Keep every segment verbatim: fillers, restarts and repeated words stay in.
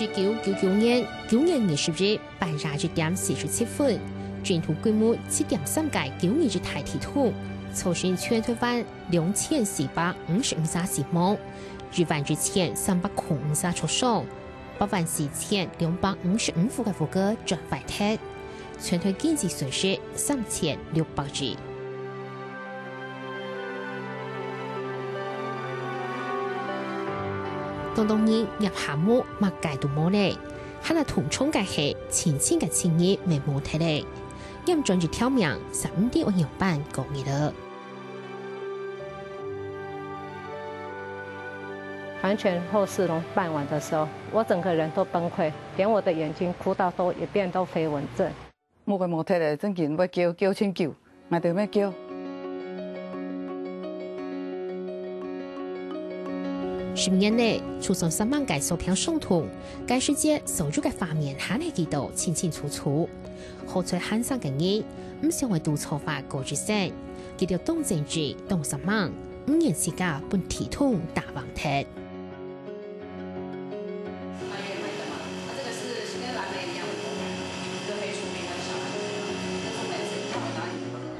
一九九九年九月二十日半夜一點四十七分，整體規模七點三个九二一大地動，造成全台灣兩千四百五十五儕死亡，一萬一千三百空五儕受傷，八萬四千兩百五十五戶个屋个轉壞忒，全台經濟損失三千六百億。當多人入下屋，麼个都無咧，還來同場个係親情个親人乜無忒咧，嚴重一條命，三五點愛仰般過日了。完全后事龙办完的时候，我整个人都崩溃，连我的眼睛哭到都一遍都飞蚊症。 屋个無忒咧，正經愛噭，噭盡久，𠊎兜愛噭。十年來，就算煞猛个掃平傷痛，該時節所有个畫面還係記到清清楚楚。好彩還生个人，毋想愛堵錯法過一生，佢兜當正直、當煞猛，毋願自家分地動打橫忒。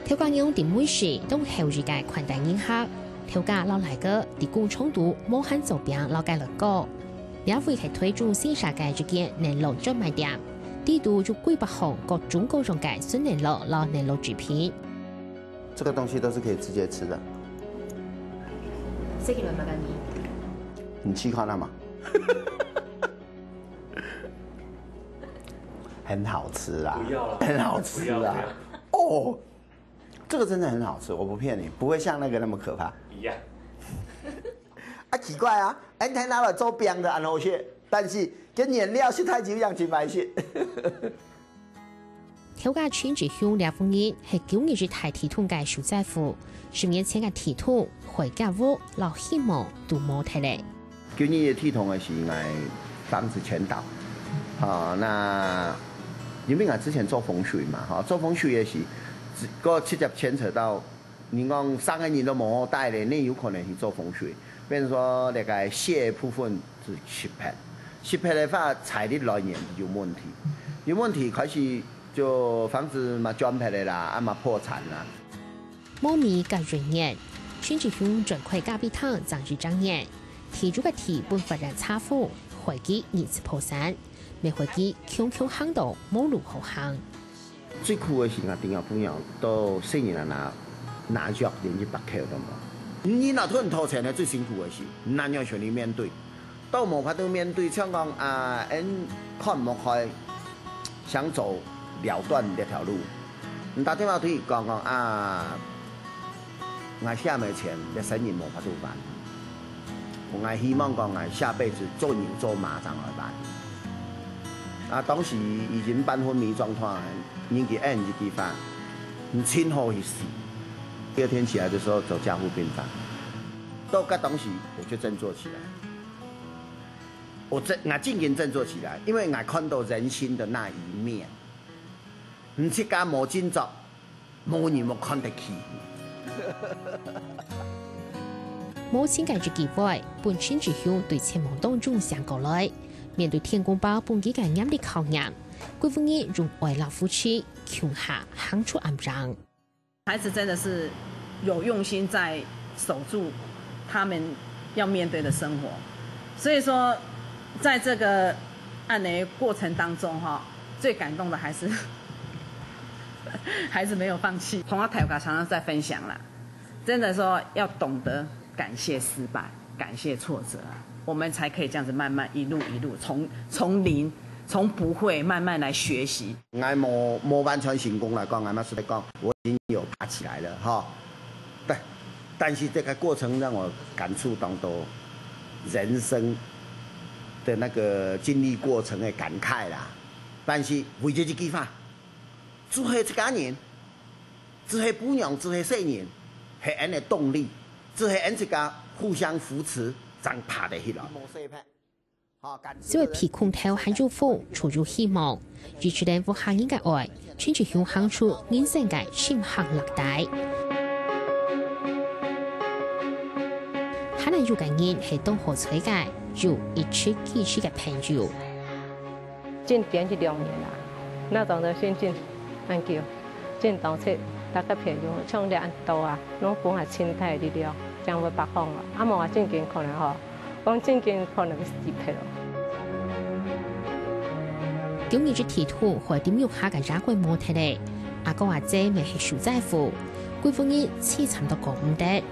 頭家娘在門市當好意个款待人客，頭家摎倈仔在工廠肚無閒做兵摎該輪過。這位係台中新社个一間奶酪專賣店，裡肚有幾百項各種各樣个純奶酪摎奶酪製品。這個東西都是可以直接吃的。這個能買給你。你試看啊嘛。很好吃啊，不要了很好吃不要不啊要。哦，這個真的很好吃，我不騙你，不會像那個那麼可怕。一樣。啊，奇怪啊，俺台拿來做冰的安好些，但是跟原料是太久養成白些。頭家陳志雄這戶人係九二一大地動个受災戶，十年前个地動，害佢屋摎希望都無忒咧。 九二一地動个時，𠊎房子全倒。啊，那因為𠊎之前做風水嘛，哈，做風水个時，只个直接牽扯到，你講三個人都無好帶咧，你有可能去做風水，變成說那個洩部分是失敗，失敗的話財力來源有問題，有問題開始就房子嘛捐賠了啦，啊嘛破產啦。 無米甲人言，陳志雄轉開咖啡廳正一隻年，地主个地分法人差付，害佢二次破產，乜害佢強強行到無路好行。最苦个時間，頂下姑娘到細人啊拿拿藥連一百塊都無。你那吞討錢个最辛苦个事，你哪樣想你面對？ 都無法度面對，像講啊，俺看無開，想走了斷這條路。你打電話對佢講講啊，𠊎寫無錢，這生意無法度辦。𠊎希望講𠊎下輩子做牛做馬正來辦。啊，當時已經半昏迷狀態，人佢應一句話，你盡好去死。第二天起來的時候走加護病房，到該當時我就振作起來。 我真，我真正振作起來，因為𠊎看到人性的那一面。你自家無振作，無人會看得起你。無錢个一句話，分陳志雄對絕望當中醒過來。面對天公伯分佢个業力考驗，佢分人用愛摎扶持，共下行出暗影。 孩子真的是有用心在守住他們要面對的生活，所以說，在這個按呢過程當中哈，最感動的還是孩子沒有放棄。同阿頭家常常在分享啦，真的說要懂得感謝失敗，感謝挫折啊，我們才可以這樣子慢慢一路一路從從零從不會慢慢來學習。 𠊎無無完全成功來講，𠊎嘛是講我已經有爬起來了哈。但但是這個過程讓我感觸當多人生的那個經歷過程的感慨啦。但是唯一一句話，就係自家人，就係餔娘，就係細人，係俺个動力，就係俺自家互相扶持，正爬得起來。 只要鼻空頭還有風，就有希望。一直等屋下人个愛，陳志雄行出人生个深坑落底。還有一個人係當好彩个，有一直支持个朋友。真堅持兩年啊，那種的心情恁久，真當切，大家朋友像這恁多啊，攏分𠊎盡大力量，正會發放啊。啊無啊，正經可能吼，講正經可能會死忒咯。今日一提到，害丁玉霞个牙根無忒咧，阿哥阿姐乜係受災戶，幾分人悽慘到講毋得，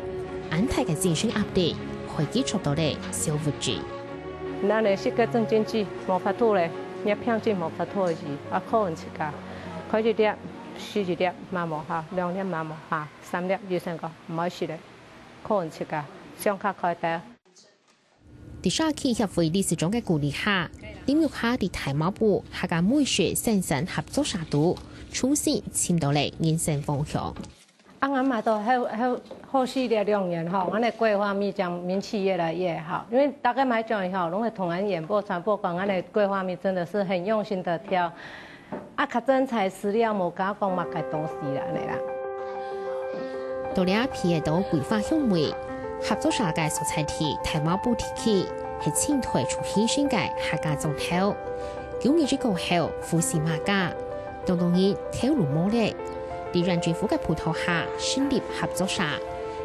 恁大个精神壓力，害佢做到咧，小物質。 咱个世界正經濟無法度咧，若病情無法度个時，啊，靠阮自家，開一粒，食一粒嘛無效，兩粒嘛無效，三粒醫生講毋愛食咧，靠阮自家，想較開兜。在社區協會理事長个鼓勵下，丁玉霞在大茅埔客家美食生產合作社肚，重新尋到了人生方向。 啊，𠊎嘛都後，後，後續這兩年吼，𠊎个桂花蜜將名氣越來越好，因為大家買轉以後，攏會同𠊎演播、傳播講，𠊎个桂花蜜真的是很用心的挑。啊，較真材實料，無加工麼个東西啦，恁呢啦。到這鼻仔到桂花香味，合作社个所在地大茅埔地區，係清代就興盛个客家庄頭。九二一過後，富市馬家， 當多人頭路無咧。在阮政府个輔導下，成立合作社，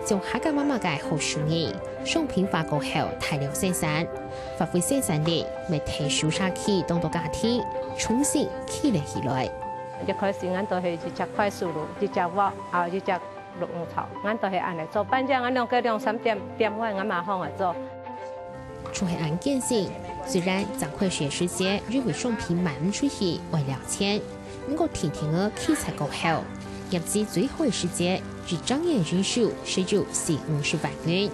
將客家媽媽个好手藝商品化過後大量生產，發揮生產力，乜提升社區當多家庭重新起來起來。一開始，𠊎都係一隻快速爐，一隻鑊，啊，一隻 摝摝摝，𠊎都係恁呢做。半夜𠊎兩個兩三點，點外，𠊎嘛放來做。就係恁艱辛，雖然正開始个時節，因為商品賣毋出去，愛了錢，毋過定定仔起菜過後，業績最好个時節，一隻月營收係有四五十萬銀。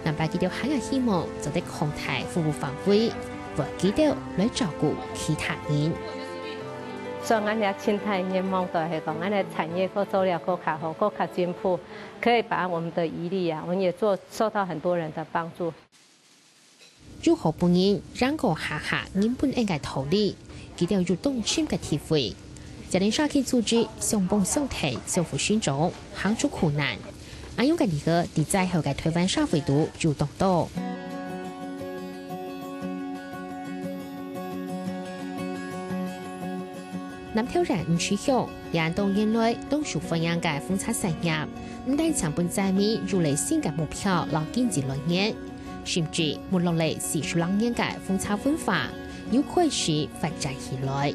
難怪佢兜還係希望做得擴大服務範圍，換佢兜來照顧其他人。所以𠊎這盡大願望就係講，𠊎个產業過做了過較好，過較進步。 可以把我們的餘力啊，我們也做，受到很多人的幫助。如何分人贏過下下人分𫣆个道理，佢兜有當深个體會。遮等社區組織相幫相𢯭，相互成長，行出困難。恁樣个例仔，在災後个臺灣社會肚有當多。 南投縣吳池鄉，這恁多年來當受歡迎个紅茶產業，毋單淨分在地有了新个目標摎經濟來源，甚至沒落了四十零年个紅茶文化，又開始發展起來。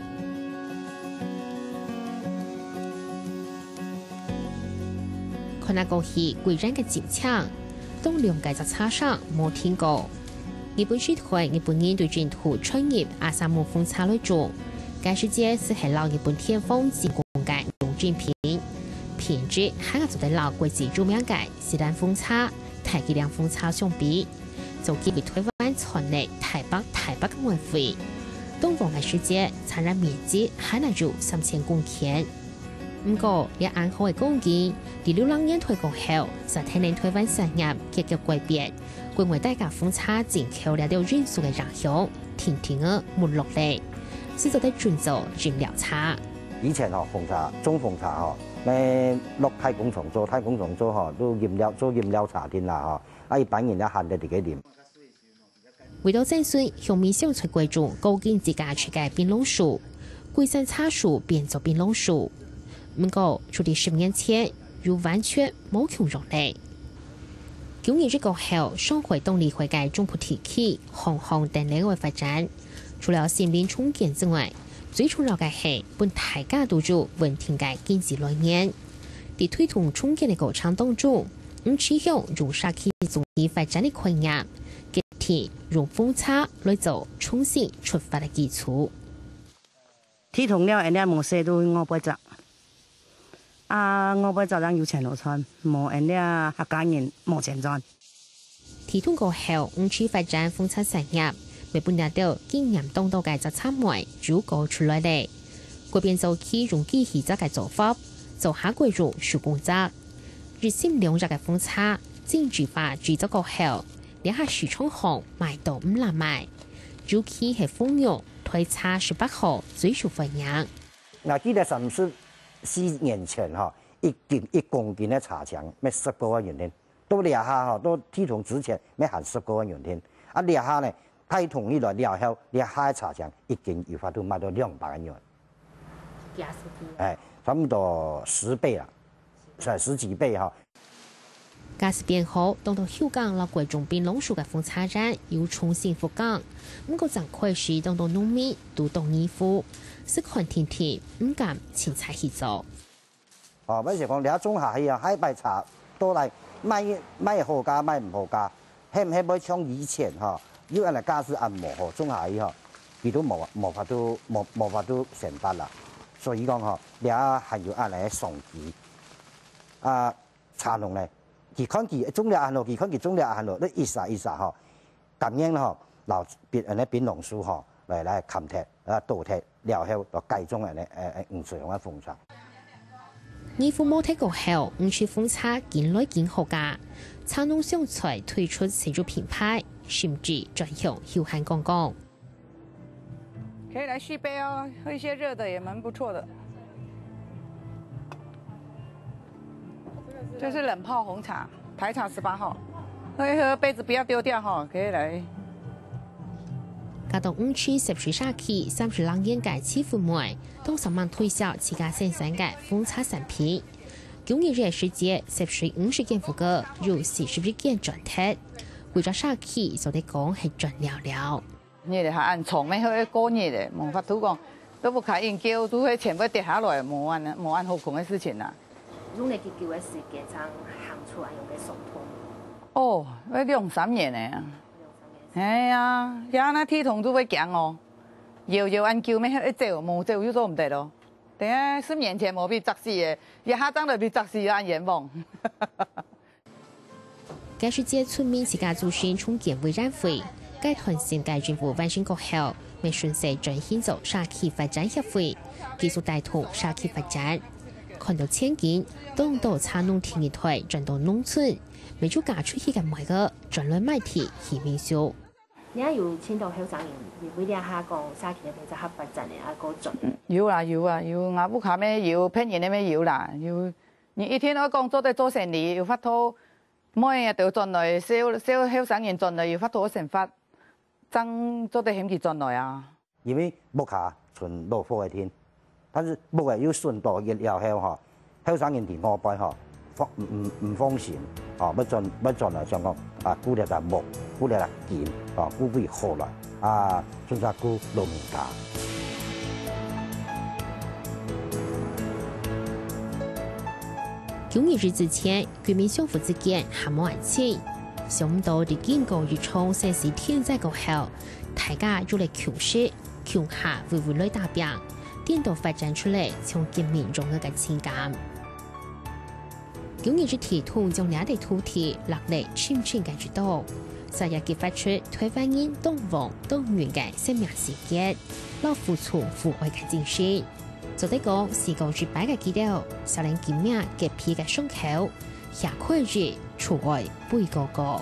看啊過去，歸園个景象，當亮个摘茶聲無停過。 日本時代，日本人對淨土傳入阿薩姆紅茶來種，該時節斯係摎日本天皇進貢个用精品，品質還做得摎國際有名个錫蘭紅茶、大吉嶺紅茶相比，早期為臺灣賺了大把大把个外匯。當旺个時節，產量面積還有三千公頃。 毋過，這恁好个光景，在六零年代過後，煞㓾等臺灣產業急劇改變，國外低價紅茶進口這兜因素个影響，定定仔沒落了。斯做得轉做飲料茶。以前吼，紅茶，種紅茶吼，愛落大工廠做，大工廠做吼，都飲料，做飲料茶定啦吼，啊，一般人也閒得在該啉。 為著增收，鄉民想出各種高經濟價值个檳榔樹，歸山茶樹變做檳榔樹。毋過，就在十年前，又完全無共樣了。九二一過後，上海當厲害个中部地區，項項等等愛發展。除了森林重建之外，最重要个係分大家都有穩定个經濟來源。在推動重建个過程當中，吳池鄉用社區綜合發展个概念， 決定用紅茶來做重新出發个基礎。地動了，𫣆這無細路外背摘，啊，外背摘正有錢好賺，無𫣆這客家人無錢賺。地動過後，吳池發展紅茶產業，乜分這兜經驗當多个摘茶妹又過出來了。改變早期用機器摘个做法，做下改用手工摘。 一升兩隻个紅茶，精緻化製作過後，這下市場項賣到毋罅賣。尤其係紅玉、台茶十八號最受歡迎。𠊎記得三十四年前吼，一斤，一公斤个茶漿愛十過萬銀銓，到這下吼，到地動之前愛還十過萬銀銓。啊，這下呢，大統一來了後，這下个茶錢已經有法度賣到兩百個銀。加十倍。哎，差不多十倍啦，是十幾倍哈。假使變好，當多休耕摎國中檳榔樹个紅茶園又重新復耕，毋過正開始當多農民都當疑惑，係看定定，毋敢凊彩去做。 哦，乜係講這種下去啊，下擺茶倒來賣，賣好價，賣毋好價，係毋係會像以前吼，有恁樣價數恁無好，種下去吼，佢都無，無法度，無，無法度生發啦。所以講吼，這還有恁樣个商機。啊，茶農呢，佢看佢種了恁好，佢看佢種了恁好，你一儕一儕吼， 甘願吼，摎檳，恁樣檳榔樹吼，來，來砍忒，啊，倒忒，了後，來改種恁樣，呃，呃，黃水紅个紅茶。義烏無忒過後，黃水紅茶緊來緊好價。茶農想再推出新種品牌，甚至轉向休閒觀光。 可以來續杯哦，喝一些熱的也蠻不錯的。這是冷泡紅茶，台茶十八號，喝一喝，杯子不要丟掉哈，可以來。該棟黃水集水社區三十零年个徐富妹，當上猛推銷自家生產个紅茶產品。舊年這時節，集水五十間屋个，有四十一間轉忒，規隻社區做得講係轉了了。 日仔還恁長，乜好過日仔，無法度講，都毋可以研究，都會錢會跌下來，無恁，無恁好空个事情啦。用了幾久个時間，正行出來用个傷痛？哦，愛兩三年个啊。兩三年。哎呀，這恁地動都會驚哦。搖搖恁久，乜一走無走又做毋得咯。等下十年前無被砸死个，這下正來被砸死，恁冤枉。 該時節村民自家組成重建委員會，該段時間政府換新過後，乜順勢轉型做社區發展協會，繼續帶動社區發展。看到前景，當多茶農第二代轉到農村，乜就嫁出去个妹仔轉來買地起民宿。你也有聽到後生人因為這下講社區个經濟較發展个，啊，過轉。有啊，有啊，有，𠊎屋下乜有，別人个乜有啦，有。 你一定愛講做得做生理，有法度，妹仔都轉來，小，小後生人轉來，有法度生活，正做得喊佢轉來啊。因為屋下賰老伙仔定，但是屋仔又賰到一了後吼，後生人在外背吼，放，毋，毋，毋放心，吼，愛轉，愛轉來想講，啊，顧這隻屋，顧這隻根，吼，顧佢好來，啊，順續顧老人家。 九二一之前，國民相互之間還無恁親。想毋到，在經過一場盛世天災過後，大家又來共識，共下為未來打拚，顛倒發展出來像革命樣仔个情感。九二一地動將這塊土地落來深深个一刀，所以激發出台灣人當旺當韌个生命性格，摎互助互愛个精神。 做得講，時光一擺个記錄，挲等今命隔壁个傷口，掀開一出愛背高高。